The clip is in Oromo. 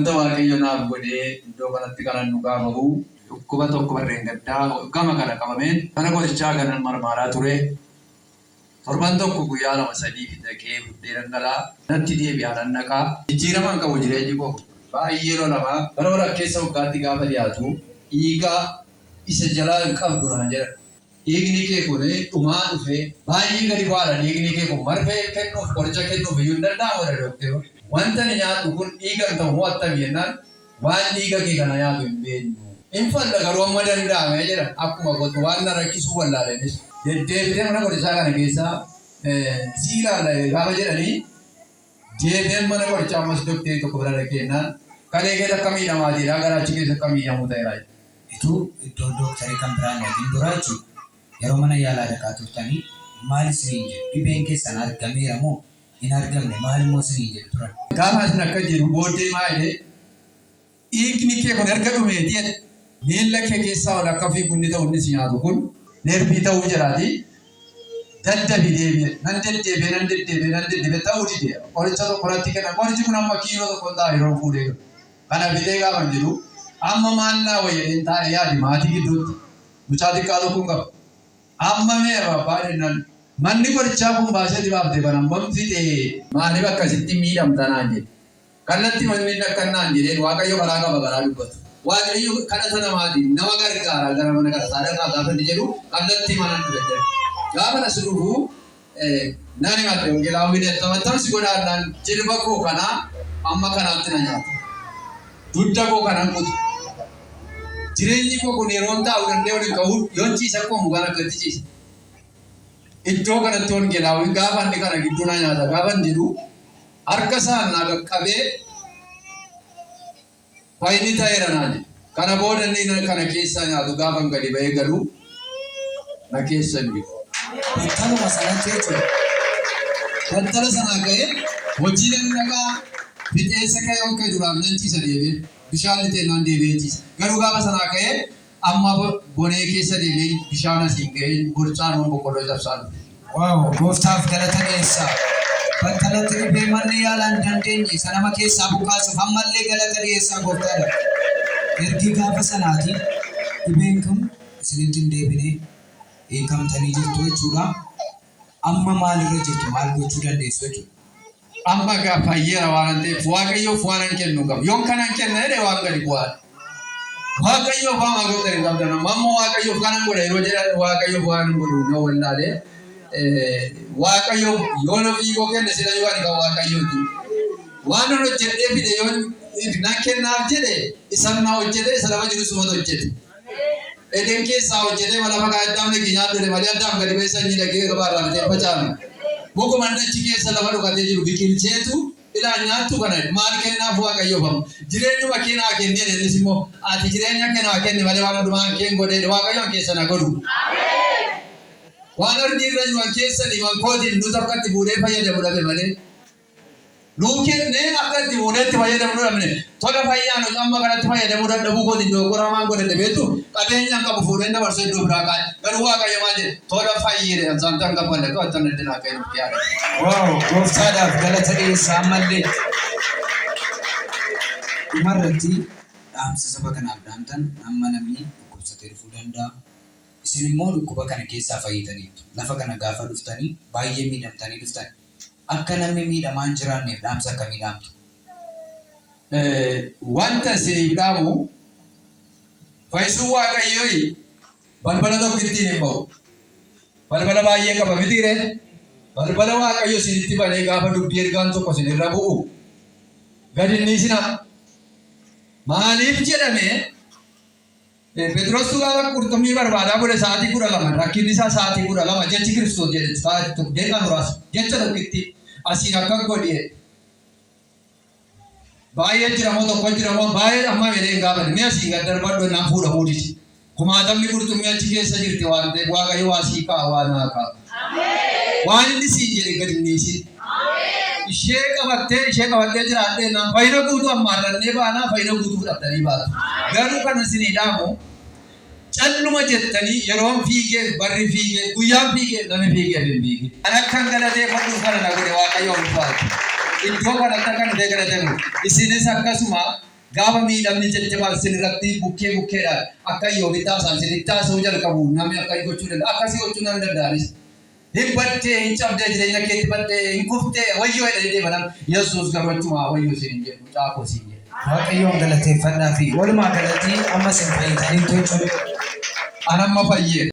Wanta Waaqayyo naaf godhee iddoo kanatti kanan dhugaa bahu, dhukkuba tokko barreen gaddaa gama kana qabameen mana qorichaa kanan marmaaraa ture. Torban tokko guyyaa lama sadii dhaqee buddee dhangala'aa natti deebi'aa nan dhaqaa. Jijjiirama hin qabu jireenyi koo baay'ee lolama. Bara walakkeessa waggaatti gaafa dhiyaatu dhiiga isa jalaa hin qabdu naan jedhan. Dhiigni kee kun dhumaa dhufee baay'ee gadi bu'aadha, dhiigni kee kun marfee kennuuf, qoricha kennuuf iyyuu hin danda'amu jedha dookteerri. Wanta ani nyaadhu kun dhiiga hin ta'u moo attami jennaan, waan dhiiga kee kana nyaatu hin beeknu. Hin falla garuu amma danda'ame jedhan. Akkuma kootti waan na rakkisuu wallaaleenis deddeebitee mana qorichaa kana keessaa si ilaalla gaafa jedhanii, deebi'een mana qorichaa ammas dokteerii tokko bira dhaqee jennaan, kalee keessa akka miidhamaatiidha, garaachi keessa akka miidhamuu ta'eera jedhe. Ituu iddoo dooktarii kan biraa hin dhaqin dura jechuudha. Yeroo mana yaalaa dhaqaa turtanii maal isiniin jedhu? Dhibeen keessan argameera moo hin argamne? Maal immoo isiniin jedhu turan? Gaafa isin akka jedhu booddee maa jedhee, dhiigni kee kun erga dhumeeti jedhe, miilla kee keessaa ol akka fiigu inni ta'u inni si nyaatu kun nervii ta'uu jedhaati daddabi deebi'e. Nan deddeebi'e, nan deddeebi'e, nan deddeebi'e, ta'uu dide. Qoricha tokko natti kennan. Qorichi kun amma kiiloo tokko hin ta'a yeroo fuudhee galu. Kana fidee gaafan jedhu, amma maal naa wayya jedheen taa'ee yaade. Maatii gidduutti mucaa xiqqaa tokkon qaba. Amma mee abbaa jennaan, manni qorichaa kun baasee dibaafte kana hammam fixee, maaliif akkasitti miidhamta naan jedhe. Kallattii manni inni akkan naan jedheen, Waaqayyo karaa qaba karaa dubbatu. Waaqayyo kadhata namaatiin nama gargaara. Gara mana kadhataa dhaqaa gaafa inni jedhu kallattii manan dhufe jedhe. Gaafa as dhufu nan himadhe, wangeelaawwiin attam si godhaannaan, jilba koo kanaa amma kanaatti na nyaata. Dugda koo kanan kutu. Jireenyi koo kun yeroon taa'u danda'e waliin ka'uu, yoon ciisa akkuma mukaan akkatti ciisa. Iddoo kanatti wangeelaawwiin gaafa inni kana gidduu na nyaata gaafa inni jedhu, harka isaan na qaqqabee fayyini ta'eera naan jedhe. Kana booda inni kana keessaa nyaatu gaafa gadi ba'ee galu na keessa hin jiru. Battaluma sanatti jechuudha. Battala sanaa ka'ee hojii nan dhaqaa, fixeensa ka'ee ol ka'e duraan nan ciisa, deebi'ee bishaan lixee naan deebi'ee ciisa. Garuu gaafa sanaa ka'ee amma bonee keessa deebi'ee bishaan asiin ga'ee borcaan boqqolloo cabsaa dhufe. Wow! Gooftaaf galata dhiyeessaa. Battalatti dhibee manni yaalaa hin dandeenye isa nama keessaa buqqaasuuf ammallee galata dhiyeessaa gooftaadhaaf. Ergi gaafa sanaati dhibeen kun isinitti hin deebine, hiikamtanii jirtu jechuudha. Amma maalirra jirtu? Maal gochuu dandeessu jechuudha? Amma egaa fayyeera waan ta'eef Waaqayyoof waan hin kennu qabu. Yoon kanan kenna jedhe waan gadi bu'aadha. Waaqayyoof waan gootan hin qabdan. Amma Waaqayyoof kanan godha yeroo jedhan, Waaqayyoof waan hin godhu na wallaalee. Waaqayyoof yoon ofii koo kenne, sila yoo ani kan Waaqayyooti. Waan nan hojjedhee fide yoon nan kennaaf jedhe, isan na hojjete, isa lafa jiru sumatu hojjete. Eden keessaa hojjetee lafa kaa'ee, Addaam dhaqii nyaadhu jedhe malee, Addaam gadi ba'ee sanyii dhaqee gabaarraa bitee facaafne. Mukuma achi keessa lafa dhokatee jiru biqilcheetu ilaa nyaattu kana maal kennaaf Waaqayyoof? Amma jireenyuma kee naa kennee, innis immoo ati jireenya kee naa kenni malee waan hundumaa keen godhee Waaqayyoon keessa na godhu. Waan ardii irra jiru keessanii waan kootiin nuti akka itti fuudhee fayyadamu dhabe malee. Nuu kennee akka itti fuudhee itti fayyadamnu dhabne. Tola fayyaa nuti amma kanatti fayyadamuu dadhabuu kootiin dogoggora hamaan godhadhe beektu, qabeenyaan qabu fuudheen dabarsee iddoo biraa kaa'e. Garuu Waaqayyo maal jedhe? Tola fayyee saantaan kaffalle to'attan iddinaa kennuuf yaada. Wow! Gooftaadhaaf galata dhiyeessaa ammallee. Dhumarratti dhaamsa saba kanaaf dhaamtan, amma namni dhukkubsatee dhufuu danda'a. Isin immoo dhukkuba kana keessaa fayyitaniittu. Lafa kana gaafa dhuftanii baay'ee miidhamtanii dhuftan. Akka namni miidhamaa hin jiraanneef dhaamsa akkamii dhaamtu? Wanta isiniif dhaamu, fayyisuun Waaqayyoo balbala tokkittiin hin ba'u. Balbala baay'ee qaba mitiire? Balbala Waaqayyo isinitti banee gaafa dubbii ergaan tokko isinirra bu'u gadi hin dhiisinaa. Maaliif jedhame? Phexrostu gaafa qurxummii barbaadaa godhe sa'aatii 12, rakkinni isaa sa'aatii 12, jechi Kiristoos jedhe sa'aatii tokko deeqaa muraasa jecha tokkitti asiin akka godhi jedhe. Baay'ee jira moo tokko jira moo baay'ee amma jedhee hin gaafanne, mi'a asiin gad darbadhu naan fuudhamuu dide. Kumaatamni qurxummii achi keessa jirti waan ta'eef, Waaqayyo waa sii kaa'a, waa naa kaa'a. Waan inni siin jedhe gadi hin dhiisin. Ishee qabattee, ishee qabadhee jiraadhee naan fayyina guutuu ammaarrannee baanaa, fayyina guutuu fudhattanii baatu. Garuu kan isinii dhaamu, calluma jettanii yeroon fiigee, barri fiigee, guyyaan fiigee, namni fiigee hin fiigin. Kan akkan galateeffadhuuf kana na godhe Waaqayyo ulfaatu. Iddoo kanatti akkan dhufee galateeffu. Isinis akkasuma Gaafa miidhamni jajjabaan sin irratti bukkee bukkeedhaan akka Iyyoobitti haasa'an sinitti haasa'uu jalqabu namni akka gochuu danda'a. Akkasii gochuu nan danda'anis. Hin baddee, hin cabdee, jireenya keetti baddee, hin kuftee, wayyoo jedhanii deema namni. Yesuus garuu achumaa wayyoo siin hin jedhu, mucaa koo siin jedha. Waaqayyoon galateeffadhaa fi walumaa galatti amma isin fayyitaniittu jechuudha. An amma fayyeera.